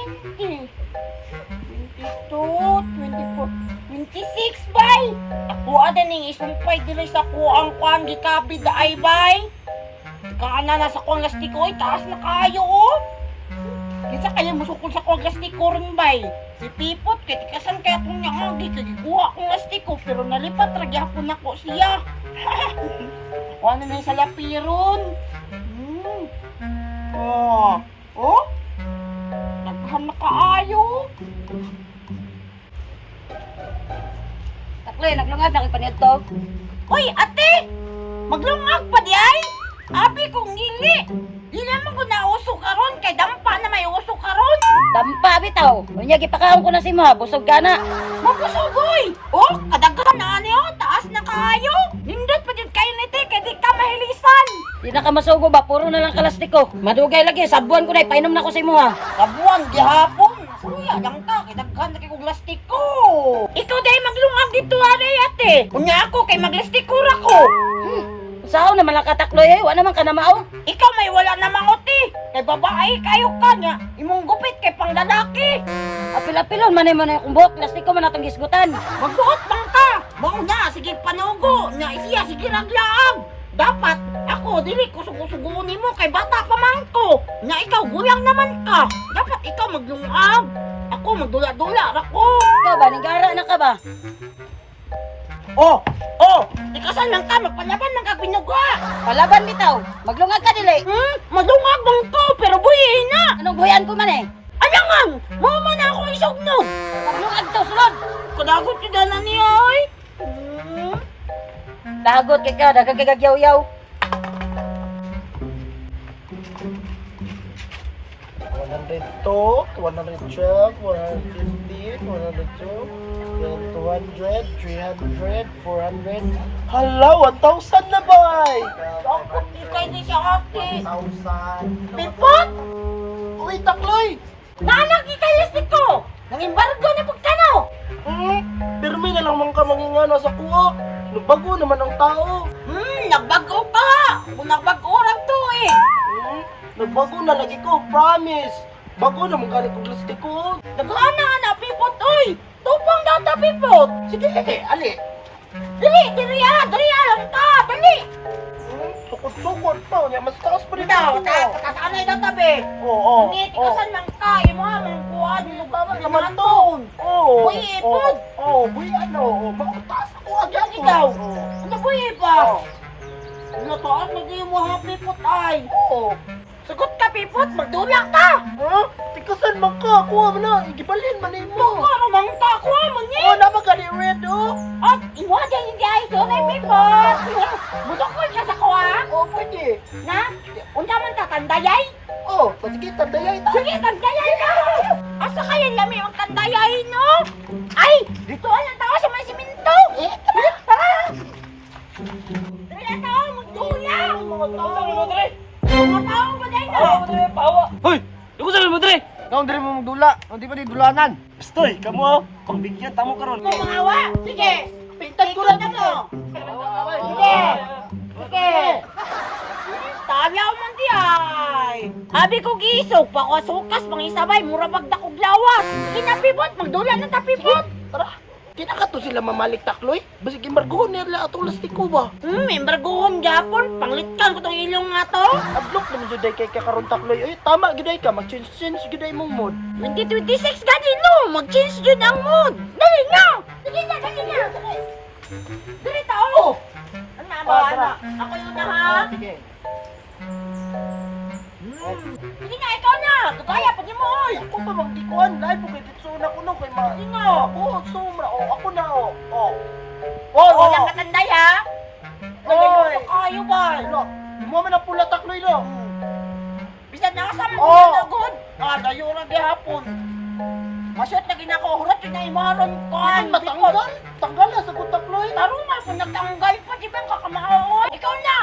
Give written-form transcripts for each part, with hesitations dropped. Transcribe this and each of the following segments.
20. 22, 24, 26, bay! Ako ada ning isumpay dili sa kuang kuang gikabid ay, bay! Kaana na sa kuang lastiko, oy, taas na kayo, oh! Kinsa kaya musukol sa kuang lastiko ron, bay? Si Pipot, kay tikasan kaya kung niya agi, kay gikuha kong lastiko, pero nalipat ra gyapon nako siya. Kuha na na yung salapiron. Hmm. Oh. Oh? Naghan na kaayo. Takloy, naglungag na kay paniadto. Uy, ate! Maglungag pa di ay? Abi kong ngili. Di naman ko nauso karon kay dampa na may uso karon. Dampa bitaw. Unya gipakaon ko na si mo, busog ka na. Mabusog oy. Oh, kadaghan na ani oh, taas na kaayo. Nindot pa jud kayo nite kay di ka mahilisan. Di na ka masugo ba, puro na lang kalastiko. Madugay lagi, sabuan ko na, ipainom na ko sa imo ha. Sabuan gihapon. Suya lang ka kay daghan na kay kog lastiko. Ikaw dai maglungag dito are ate. Unya ako kay maglastiko ra ko. Sao naman lang katakloy eh, wa naman ka na mao. Ikaw may wala namang uti. Kay babae kayo ka niya. Imong gupit kay panglalaki. Apil-apilon man mo na akong buhok, lastiko man atong gisgutan. Magbuot man ka. Mao na sige panugo. Nya siya sige raglaag. Dapat ako dili ko sugo-sugo nimo kay bata pa man ko. Nya ikaw gulang naman ka. Dapat ikaw maglungag. Ako magdula-dula ra ko. Ikaw ba, nigara na ka ba? Oh, oh, ikasan lang ka magpalaban man kag binuga. Palaban bitaw, maglungag ka dili. Madungag man ko pero buhi na. Anong buhayan ko man eh? Alangan, mao man na ako isugnog. Maglungag to, sulod. Kadagot yun na niya ay. Dagot kay ka, dagang kay kagyaw-yaw. 102, 112, 115, 102, 200, 300, 400. Hala, 1,000 na ba? Dagot ni kay ni siya ate. 1,000. Pipot! Uy, takloy! Naanak ni kay ko! Nang embargo na pagtanaw! Pirmi na lang man ka mangingana sa kuha. Nagbago naman ang tao. Nagbago pa! Kung nagbago lang to eh! Nagbago na lagi ko, promise. Bago naman gani kong lastiko. Naghana na, Pipot, oy! Tupang data, Pipot! Sige, ali. Dali, dali ah! Dali ah! Lang ta! Dali! Sukod-sukod pa. Nya, mas taas pa rin Ikaw, ako. taas na data, be! Oo, oo. Ni, tikasan lang ka! Imo ha, mong kuha, nilugawan, Naman naman to. Oo. Buhi, ipod. Oo, buhi ano. Oo, Mataas ako agad. Ikaw. Oo. Ano buhi pa? Oo. Ano taas, lagi mo ha, Pipot, ay! Oo. Sagot ka, Pipot! Magdula ka! Ha? Tikasan man ka. Kuha mo na. Igibalin man mo. Para man ka, kuha mo ni! Oo, naman gani red, oh. At iwa dyan hindi ay sorry, Pipot! Musukol ka sa kuha! Oo, pwede. Na? Unsa man ta, tandayay? Oo, oh, sige, tandayay ta. Sige, tandayay ka! Asa kaya lami ang tandayay, no? Ay! Dito ang tao sa may siminto! Eh, Tara! Dali ang tao, magdula! Mga tao. Mga tao ba dahil na? Hoy! Duko sa mo dre. Ikaw, hindi mo magdula. Hindi pa di dulanan. Stoy, kamo oh. Pagbigyan tamo karon. Mo mga wa! Sige! Pintan ko lang na mo! Sige! Sige! Talaw man di ay! Abi ko giisog, pakasukas, mangisabay, mura bagdakog lawas! Sige na, Pipot! Magdula na ta, Pipot! Tara. Di na ka to sila mamalik takloy. Basig embargohon nila atong lastiko ba? Embargohon gyapon, panglit kan ko tong ilong nga to. Adlok naman jud kay kakaron takloy. Oy, tama gyud ay ka, mag-change change gyud ay mong mood. 2026 gani no, mag-change jud ang mood. Dali na. Dali na, dali na. Dali tao. Ano ba Ah, tara. ano? Ako yun na ha. Oh, sige. Sige na, ikaw na. Kagaya pag mo oy. Ako pa magdikuan, lahi po kay ditso na kuno kay ma. Sige na. Ako, sumra. Oh, ako na oh. Oh. Oh, Oh, walang katanday ha. Oy. Nagayo kayo ba? Lo, mo man ang pula takloy no. Bisan na kasama ko Oh. na gud. Ah, dayo ra gihapon. Masyot na ginako, hurot yun na imaron kan. Kan matanggal. Tanggal na sa takloy. Tarong nga po, nagtanggal pa, di ba ang kakamao? Ikaw na!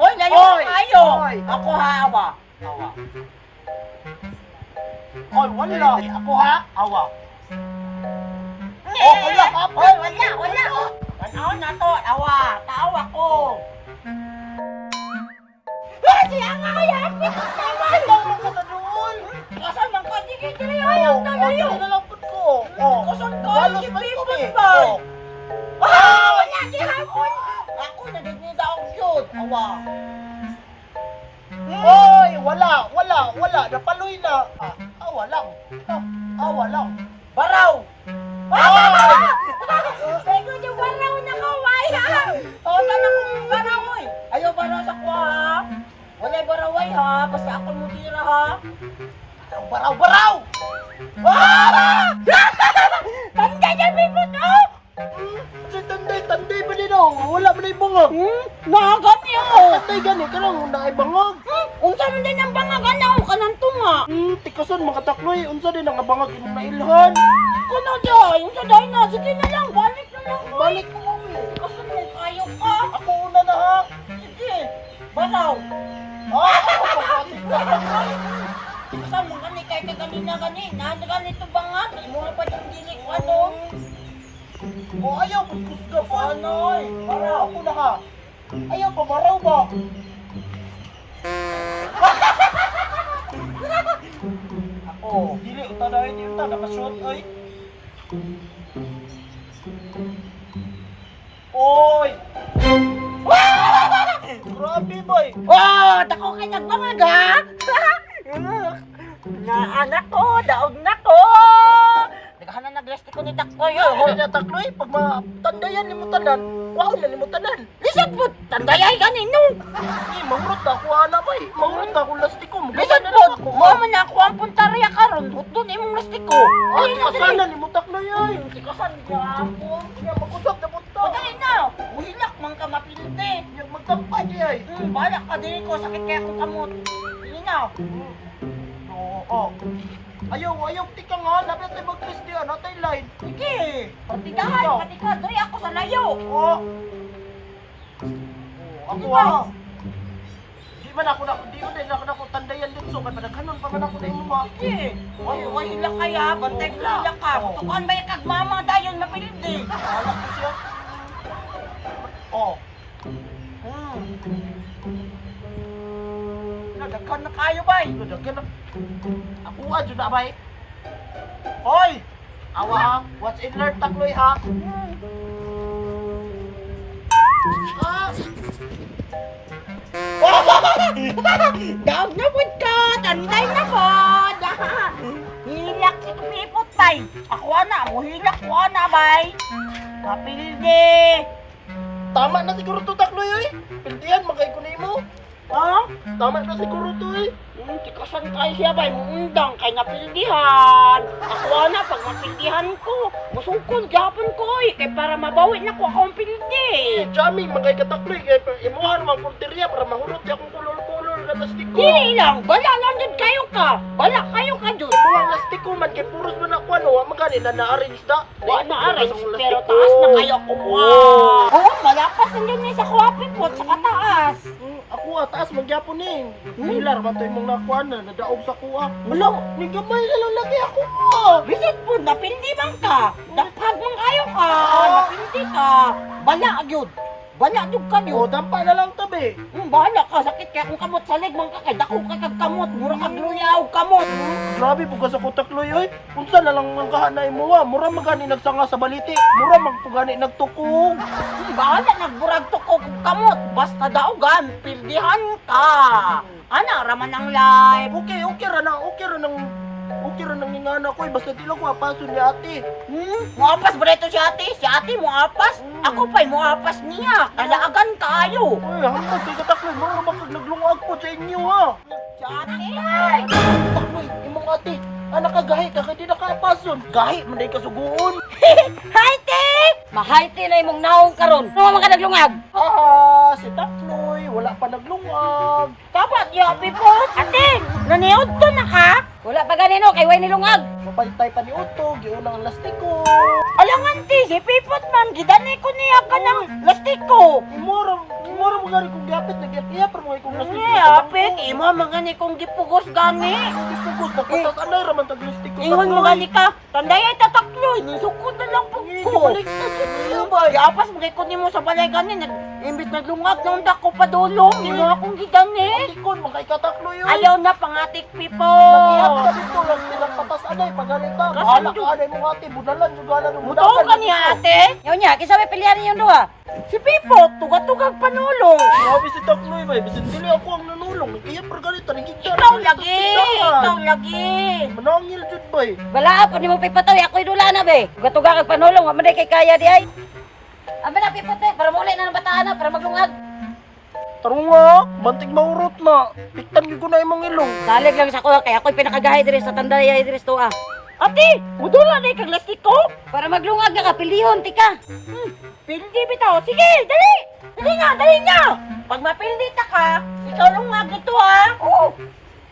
Oy, layo Oy! kayo! Oy! Ako ha, awa. Awa. Oy, wala. Ako ha, awa. Oh, wala. Oy, wala, wala. Tanaw na to, awa. Taawa ko. Ah, siya nga kaya! Tama! Tama ka sa doon. Kasan man ka, Oh, layo. dali na lang pud ko. Oh. Tikasan kayo Walos si man ko Pipot eh. bay. Oh. Ah, wala gihapon. Ako na gid ni daog yun. Awa. Oy, wala, wala, wala. Napaloy na. Ah, awa lang. Ah, awa lang. Baraw. Oy! Pero yung baraw na kaway ha. Oh, na kong baraw oy. Ayaw baraw sa kuha ha. Walay baraway ha. Basta ako mo tira ha. Baraw, baraw, baraw! Ah! Tanda niya Pipot oh. Si tanday, tanday pa din oh. Wala pa na ibangag. Naagani oh. Tanday gani, kanang naibangag. Unsa man din ang bangag ana o kanang tunga. Tikasan mga takloy, unsa din ang abangag imong nailhan. Kuno day, unsa day na sige na lang, balik na lang. Oy. Balik mo eh. Kasun mo kayo ka. Ako una na ha. Sige. Baraw. Ah, pagkatik na. Sa mga ni kay kaganina gani, naan ganito bangag, imo pa yung dili ko ano. Oh, ayaw, pagkusga po. Ano oy? Baraw, ako na ha. Ayaw pa, baraw ba? Ako, dili uta na di uta nakasuot oy. Oy! Grabe boy. Oh, dako kay nagbangag ha. Na anak ko, daog na ko. Naghanan naglasti ko ni Takloy. Ano Oh. na takloy pag matandayan nimo tanan, kuwaon na nimo tanan. Lisod po, tandayay gani no. Eh, mahurot na ako ana bay. Mahurot na ako lastiko. Lisod na po, ako. mo man na ako ang puntarya karon, hutdon imong lastiko. Ay, Ay, na dali. kasana nimo takloy ay. Tikasan gyapon. Kaya makusog na punta. Padali na, uhilak man ka mapilde. Kaya magtampay di ay. Balak ka din ko, sakit kaya akong kamot. Sige na. Oo. Ayaw, ayaw, tika nga. Labi tayo mag-kiss di, ano, tayo line. Sige, patigahan, patika, dali ako sa layo. Oo. Oo, ako ah. Di man ako na, di man din ako na ako tandayan dito. Kaya padaghanon pa man ako na imo ha. Sige, way, way hilak kaya, bantay ko hilak ka. Tukuan ba yung kag mama dayon mapilde. Alak ko siya. Oh. Nadaghan na kayo bay. Nadaghan na. Ako ah, jud na bay. Hoy! Awa ha. What's in learn takloy ha? Ah! Daog na pud ka, tanday na pod. Hilak si kumipot bay. Ako na, mo hilak ko na bay. Mapilde. Tama na siguro to takloy oy. Pildihan makay ko nimo. Ha? Tama na siguro to eh. Tikasan kayo siya bay, muundang kay napildihan. Ako na, pag mapildihan ko, musukol gyapon ko eh, kay para mabawi na ko akong pildi. Eh, Jamie, makay katakloy kay imuha man punteriya para mahurot di akong kulol-kulol na lastiko. Dili lang, bala lang jud kayo ka. Bala kayo ka jud. Imuha lastiko man kay puros man ako ano, wa magani na na-arrange da. Wa na arrange, pero taas na kayo kumuha. Oo, malapas na yun eh sa kuha pipot sa kataas. Ako ah, taas magyapon ni. Hilar man to imong nakuha na nadaog sa kuha. Wala, ni gamay na lang lagi ako. ah. Bisit po, napildi man ka. Daghag man kayo ka. Napildi ka. Bala gyud. Bala gyud ka O, gyud. dampa na lang tabi. Bahala ka, sakit kaya kung kamot sa leg man ka kay dako ka kag kamot, mura kag luya og kamot. Grabe po ka sa kutakloy oy. Unsa na lang ang kahanay mo ah. Mura magani nagsanga sa baliti. Mura magpugani nagtukog. Bahala nagburag to ko og kamot, basta daogan, pildihan ka. Ana raman ang life. Okay, okay ra na, okay ra nang okay ra nang ingana ko eh. Basta di lang ko apaso ni ate. Muapas ba ito si ate? Si ate muapas? Ako pa'y muapas niya. Kalaagan kayo. Uy, hampas kay katakloy. Mura ra kag naglungag po sa inyo ha. Si ate. Ay! Takloy, imong ate. Anak ka gahi ka kay di na kaapason. Gahi man day kasuguon. Hi, te! Mahayti na imong naong karon. Ano man ka naglungag? Ah, si Takloy, wala pa naglungag. Dapat ya, pipot. Ate, naniod to na ka? Wala pa ganino kay way nilungag. Mapantay pa ni Otto, giunang ang lastiko. Alangan, te, si pipot man, gidanay ko niya ka ng lastiko. Imora, imora mo gani kong gapit, nagyap-iyap pero mga kong lastiko. Nga, apit, imo mga ni kong gipugos gani. Gipugos, nagpatas anay raman tag lastiko. Ingon mo gani ka, tanday ay tatakloy, nisukod na lang po ko. Baliktad sa niya ba? Yapas, mga ko nimo sa balay gani, nag, imbis naglungag nung dako padulong, imo akong gidani. Likon, mga ikatakloy yun. Ayaw na pangatik, pipo. Nag-iyap ka dito lang, pinagpatas anay pagalita. Kasan Bahala jud? ka anay mong ate, budalan jud gana ng Mutuo ka niya ate. Yaw niya, kinsa may pilihan ninyong duha? Si Pipot, tugatugag panulong. Grabe si Takloy bay, bisan dili ako ang nanulong. Iya pagalita ning gigda. Ikaw lagi, ikaw lagi. Manangil jud bay. Balaa po nimo Pipot oy, ako'y dula na be. Tuga-tuga kag panulong, wa man day kay kaya di ay. Abi na Pipot eh, para muli na ng bataan na, para maglungag. Tarong nga, bantig maurot na. Piktan gyud ko na imong ilong. Salig lang sa kuha kay ako'y pinakagahi diri sa tanday ay diri sa tuwa. Ate, mudula na ikag lastiko. Para maglungag na ka, pilihon tika. Pildi bitaw. Sige, dali. Dali na, dali na. Pag mapildi ta ka, ikaw lungag ito ha. Oo.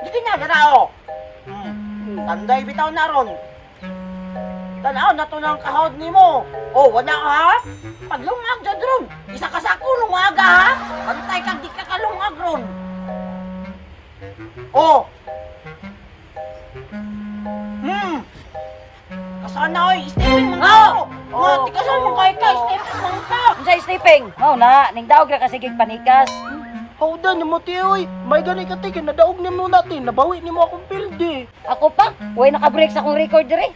Dito na, darao. Tanday bitaw na ron. Tanaw na to ng kahod nimo. Oh, wala ka ha? Pag lungag dyan ron, isa ka sa ako lungaga ha? Pantay kag di ka kalungag ron. Oh. Kasana oy, stepping man Oh! ka. Nga, Oh! tikasan mo kay ka, stepping man ka. Unsa sleeping? Mao na, ning daog ra kasi gig panikas. Hawda nimo ti oy. May gani ka ti kay nadaog nimo natin, nabawi nimo akong pildi. Ako pa, way naka-break sa akong record diri.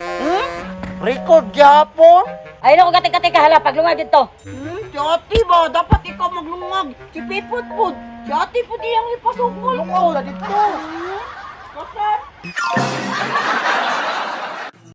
Record gyapon? Ay nako katik-katik hala paglungag dito. Si ate ba? Dapat ikaw maglungag. Si Pipot po. Si ate po di ang ipasukol. Lungaw na dito. Kasan?